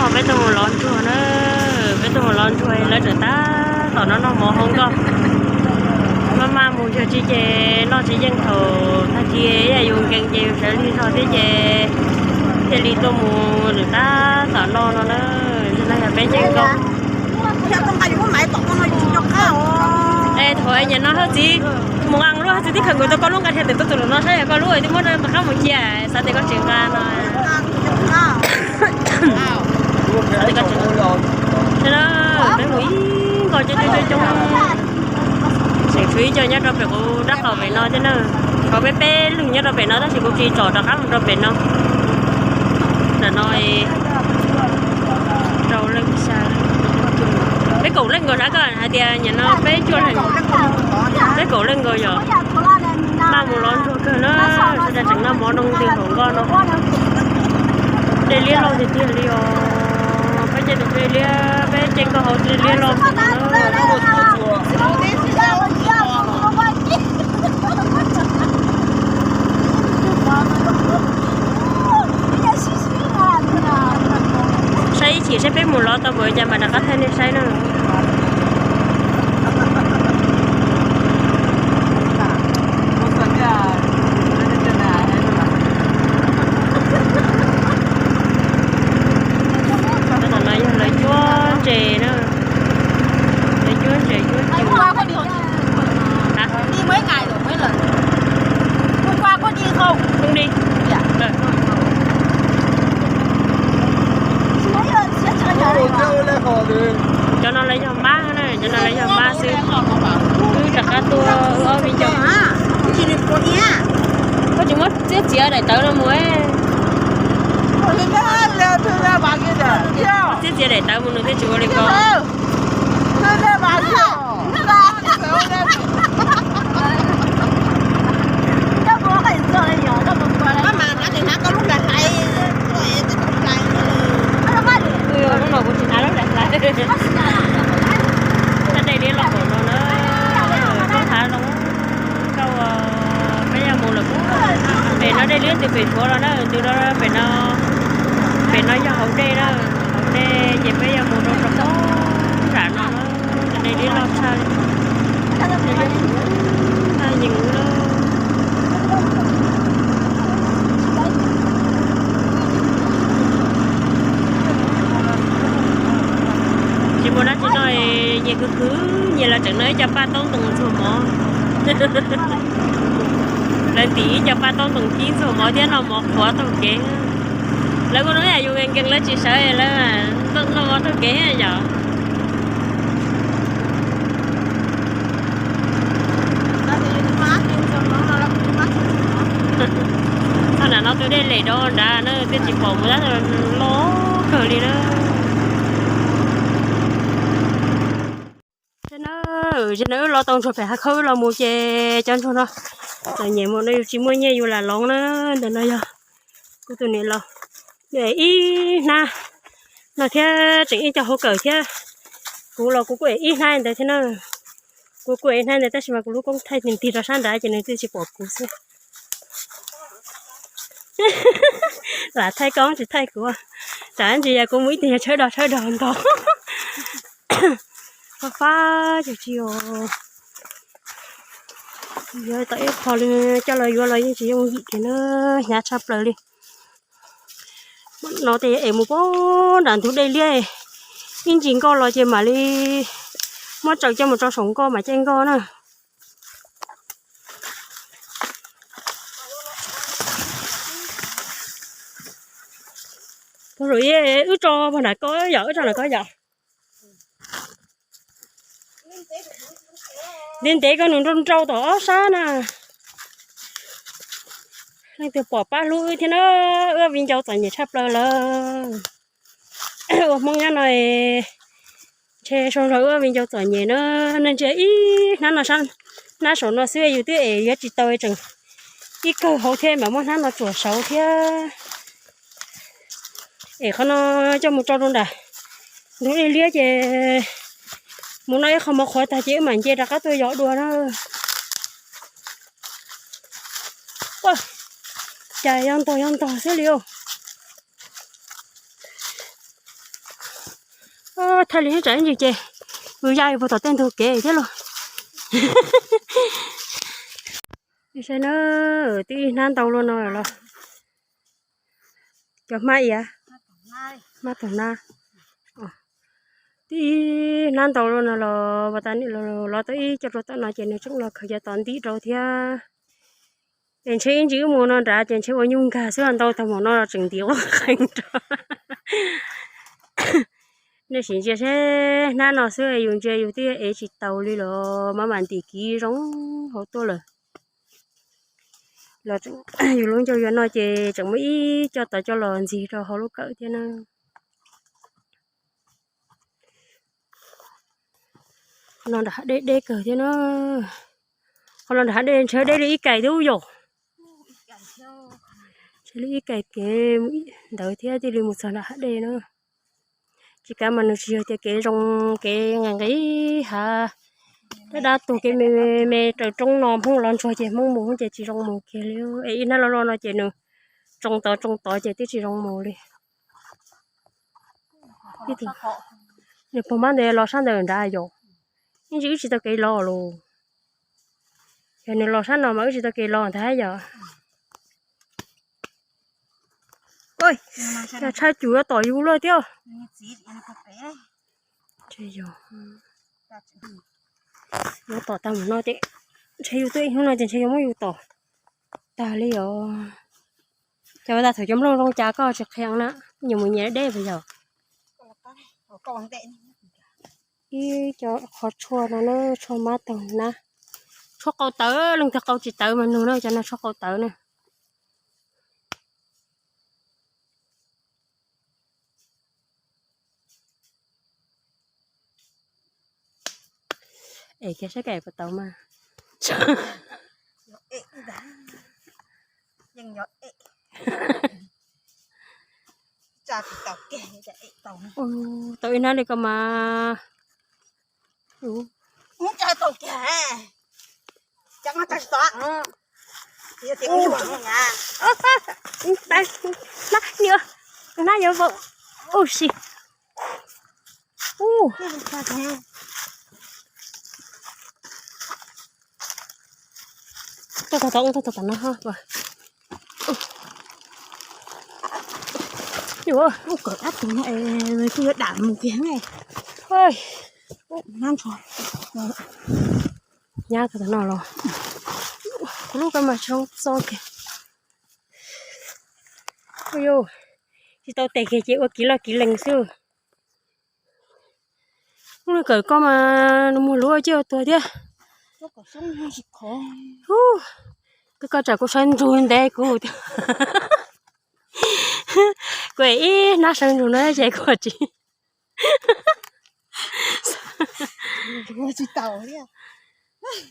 Peb tuaj mus lov ntsuag na, peb tuaj mus lov ntsuag lawv tseem tab tom noj noj mov hauv nkoj. Maj maj mus yog tsis ces noj tsis yeej thaum tag kis yog yus nkees ces yus sawv lig zog thiab ces thiaj li tuaj mus tseem tab tom noj no na. Zaum no yog peb caij nkoj. Es thaum nyiam no hawj txiv mus nqa lub hawj txiv tib khaws nkaus tau koj lub nqa dhia tes tuaj tus lawm no saib yog koj lub twb muab rau tom qab mus cia xav tias koj tseem nqa no. Peb mus ib nkoj coob coob coob, tseem tshuav ib co nyob rau pem kuv rab qau pem no thiab na. Tshuav peb peb leeg nyob rau pem no tab sis kuv tsis tsom rov qab mus rau pem no. Ntawm no rau leej xya, peb kaum leej nkaus na, koj hais tias nyiam no peb cuaj leeg, peb kaum leej nkaus yog maj mus lov ntsuag kawg na. Sawv daws tseem noj mov nroo ntws hauv nkoj no. Dej liab loj tiag tiag li os. Peb caij tus dej liab, peb caij nkoj hauv dej liab loj. Saib ib chim saib peb mus lov tau npaum li cas mas rov qab thaij nej saib na. Tam no yog lawv cuab ntses na, lawv cuab ntses cuab cua. Cov no lawv yog mab na, cov no lawv yog mab xwb. Wb rov qab tuaj wb ob viv ncaus. Koj tsis muab txiab txiav daim tawv no mus. Txiab txiav daim tawv mus nws thiaj tsis ua li ko. Lub no kuv tsis hnav lub hlais hlais. Tej dej liab los hauv no na, tub hav zoo nkauj. Peb yuav mus lawm, pem no dej liab ntws pem suav los na, ntws rau pem no, pem no yog hauv dej na, hauv dej ces peb yuav mus rau saum nram no na. Dej liab loj tshaj li. Tsis muaj dab tsi noj, nyias khwv khwv nyias los tseem noj ib co paj taub ntoos ntxuag mov. Lawv ntim ib co paj taub ntoos kib ntxuag mov thiab noj mov qhuav taug kev. Lawv kuj noj ib yam yus nkees nkees lawv tsis sawv lawv noj mov taug kev yom. Txog nram no tus dej lem rau nrad na thiaj tsis pom mus tab loj kawg li na. Ces na, ces na wb los tau ntsuag pem hav khawb wb los mus ces cov ntsuag no txom nyem mus no yus tsis muaj nyiaj yus lam loov na. Ntawm no yog kuv tus niam laus, nws ev ib hnab no thiab tseem ib co hauv kawm thiab. Kuv los kuv kuj ev ib hnab ntawd thiab na. Kuv kuj ev hnab ntawd tab sis mas kuv lub koob thaij nws tig rau sab nrad ces nws thiaj tsis pom kuv xwb. Lam thaij koj tsis thaij kuv, tsam ntsis yog kuv mus ib tug yog tshawb dog tshawb dog ntog. Fab fab ces tsis yuav tau ib qho li, coj los yuav los yeej tsis yooj yim kiag na, hnyav tshaj plaws li. No ces es mus pem nram ntug dej liab, ib ntsis nkoj los ces mam li muab tsaws coj mus rau saum nkoj mam caij nkoj na. Wb tso nram ko yom, wb tso nram ko yom. Ntev ntev koj nws nrau nrau tom ob sab na. Leej twg pom pab hlub wb thiab na, wb viv ncaus txom nyem tshaj plaws lawm. Ua Hmoob nyob no ntshe sau zog wb viv ncaus txom nyem na. Nej ntsia ib hnab no, hnab saum no xwb yus twb es yuav tsis tau tseem ib kawg hauv thiab mam muab hnab no tsuam saud thiab. Es qhov no coj mus tso rau nram ntug dej liab ces mus noj ib qho mov qhuav tag ces wb mam nce rov qab tuaj yos dua na. Ua cas yog ntog yog ntog xwb li os. Thaij li tsam ib ntsis ces mus ya puag tom tej ntug kev thiab lauj. Saib na, twb ib hnab ntau luaj no los. Cov hmab iab, hmab taug nab. Twb ib hnab ntau luaj no los, los tau ib co rau tom no ces nws tseem los khaws cov tod ntim rau thiab. Es ntshe ib ntsis wb mus no nrad ces ntshe ua nyuj nkag xwb, ntau tag mus no tseem ntim ua qees rau. Nej sim ntsia seb hnab no xwb yus ntsia yus twb ev tsis taus li los maj mam ntim kiv zoo hauv tuaj lawm. Los yus lub ncauj yuav no ces tseem muaj ib co tod coj los ntxig rau hauv lub kawm thiab na. No nram hav deb deb kawg thiab na. Qhov no nram hav deb ntshe deb li ib kais thiab yom. Ntshe li ib kais kev ntawd thiab thiaj li mus txog nram hav deb na. Tsis kav mas nws tsis yog tias kev zoo, kev nqis nqis hav, dab dab tuag, kev me me raws roob no Hmoob los ntsuag ces Hmoob mus ces tsis zoo mus kiag li. Es ib hnab loj loj no ces nws tsoo tod tsoo tod ces twb tsis zoo mus li. Nws pog mab ntawd los sab ntawd nrad yom. Ib ntsis wb tsis tau kev los los. Yog nws los sab no mas wb tsis tau kev los ntag yom. Tshaj cum yuav tom yus lawm thiab. Yuav tom tag mus no ces ntshe yus tuaj ib hnub no ces ntshe yuav muab yus tom tag li os. Cov tas thaum cov nplooj zoo cas koj tsis qhia na, nyias mus nyias deb puas yog? Ib co qhov tshuaj no na, tshuaj mab taug nab. Tshuaj qau tawv, leej twg qau tsis tawv mas nug na, cov no tshuaj qau tawv na. Es kiag saib kas puas tau mas. Tau ib hnab li ko mas. Hnab yuav vau. Ub si. Ub. Tau tau tau tau tau no. Ub, kawm dab tsi no es kuj yuav dam mus kiag ne. Nyab tau no los kuv lub koj mas tsis zoo txo kiag. Ua yus tsis tau tes kiag ces ua kiv loj kiv lees xwb. Ub, kawm koj mas nws muag luv ua ciaj ua tuag thiab. Koj tsam kuv sawv ntsug ntev kuv thiab. Kuv ib hnab sawv ntsug no ces kuv tsis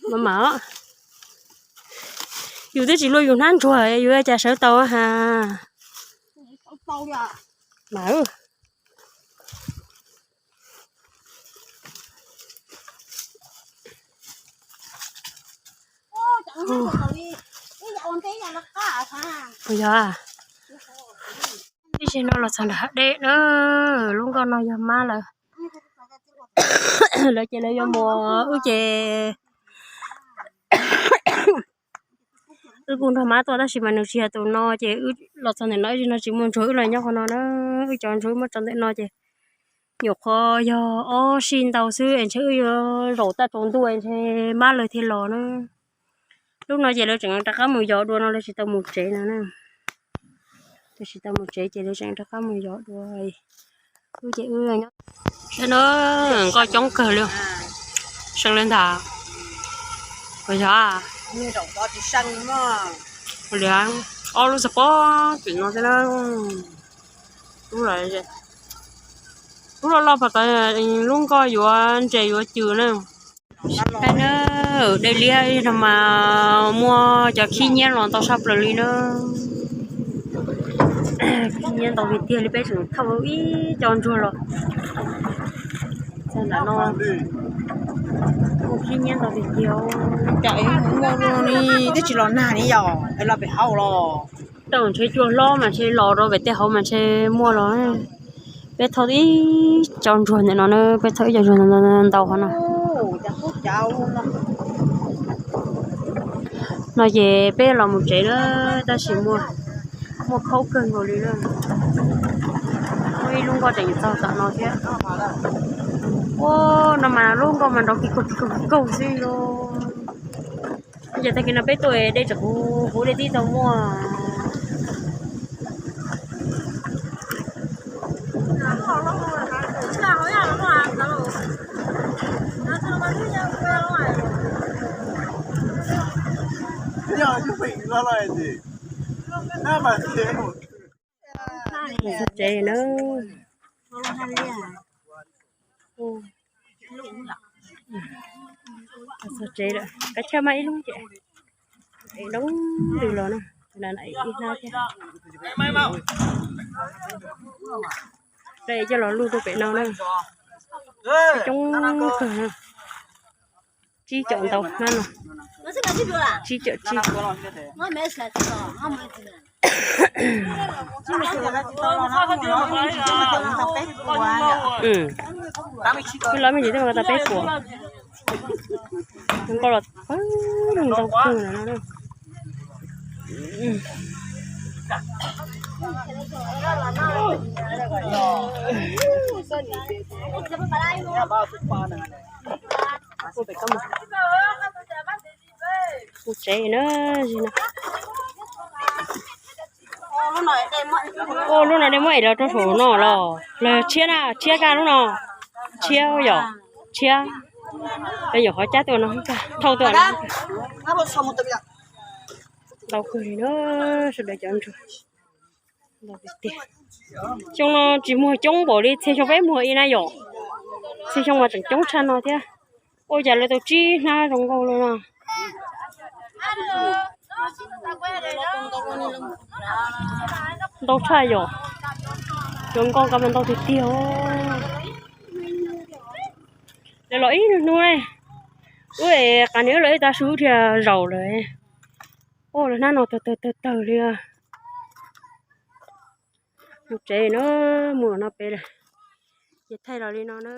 Mam mam, yus twb tsis luaj yus hnab ntsuag yus ua cas sawv tau ha. Mam. Yog, ib zaug no los txog nram hav deb na, lub nkoj no yog mab lawm. Lawv ces lawv yuav mus, wb ces wb kuj nrog mab tuaj tab sis mas nws tsis yog tus no ces wb los txog ntawm no, ib zaug no tsis muaj ntsuag wb los nyob qhov no na. Wb cov ntsuag wb muab tso ntawm no ces nyuam qhuav yog ob sij ntau xwb es ntshe wb yuav zaum tag tsaus ntuj ntshe mab lawv thiaj los na. Lub no ces lawv tseem rov qab mus yos dua no, lawv tsis tau mus tsev no na. Lawv tsis tau mus tsev ces lawv tseem rov qab mus yos dua. Wb ces wb nyob no, nkoj coob kawg li. See li ntag. Puas yog? Li ob lub xov pob tim no xwb na. Lub loj loj pom tau lub nkoj yuav ntses yuav cws na. Saib na, dej liab no mas muaj cov khib nyiab los ntau saj plaws li na. Khib nyiab ntau tiag tiag li, peb tseem thauj ib co ntsuag los. Txog nram no, muaj khib nyiab ntau tiag tiag. Cas es muaj ua li twb tsis los nag ni yom, es los pem hauv los. Rau ntshe cua hlob mas ntshe los rau pem tej hauv mas ntshe muaj los. Peb thauj ib co ntsuag ntawm no na, peb thauj ib co ntsuag ntau ntau qhov no. No ces peb los mus tsev na, tab sis muaj, muaj khaub kawg nkaus li na. Muaj ib lub nkoj tseem txog tom no thiab. Ua, no mas lub nkoj mas nrov kis kaug kis kaug kis kaug xwb lauj. Ces tag kis no peb tuaj dej tseem huv huv, dej tib tau muaj. Txog tsev na. Txog tsev lawm, kav chawj mas ib lub ces, es lub ntws los na, ib hnab thiab. Coj los luj rau pem no na. Coob kawg na. Tsib caum ntau hnab no. Tsib caum tsib. Kuj lab me ntsis twb mus tau peb puas. Nkauj los pawg lug ntau kawg no. Mus tsev na, zig no. Ua lub no dej muab ev los rau saum no los, los tshiab na, tshiab kaj lub no. Tshiab yom, tshiab. Cov nyuam qhuav cab tuaj no, thauj tuaj no. Ntau kawg li na, sawv daws cov ntsuag. Xyoo no tsis muag coob npaum li txhia xyoo peb muag ib na yom. Txhia xyoo mas tseem coob tshaj no thiab. Ua cas lawv tau tsib hnab zoo nkauj li no. Ntau tshaj yom. Cov nkauj ko mas ntau tiag tiag. Lawv los ib hnub hnub ne. Wb es qas niam wb los ib tag su thiaj zaum lawm. Ua lawv hnab no tawg tawg tawg tawg li. Mus tsev na, mus no pem lawm. Ces thaij los li no na.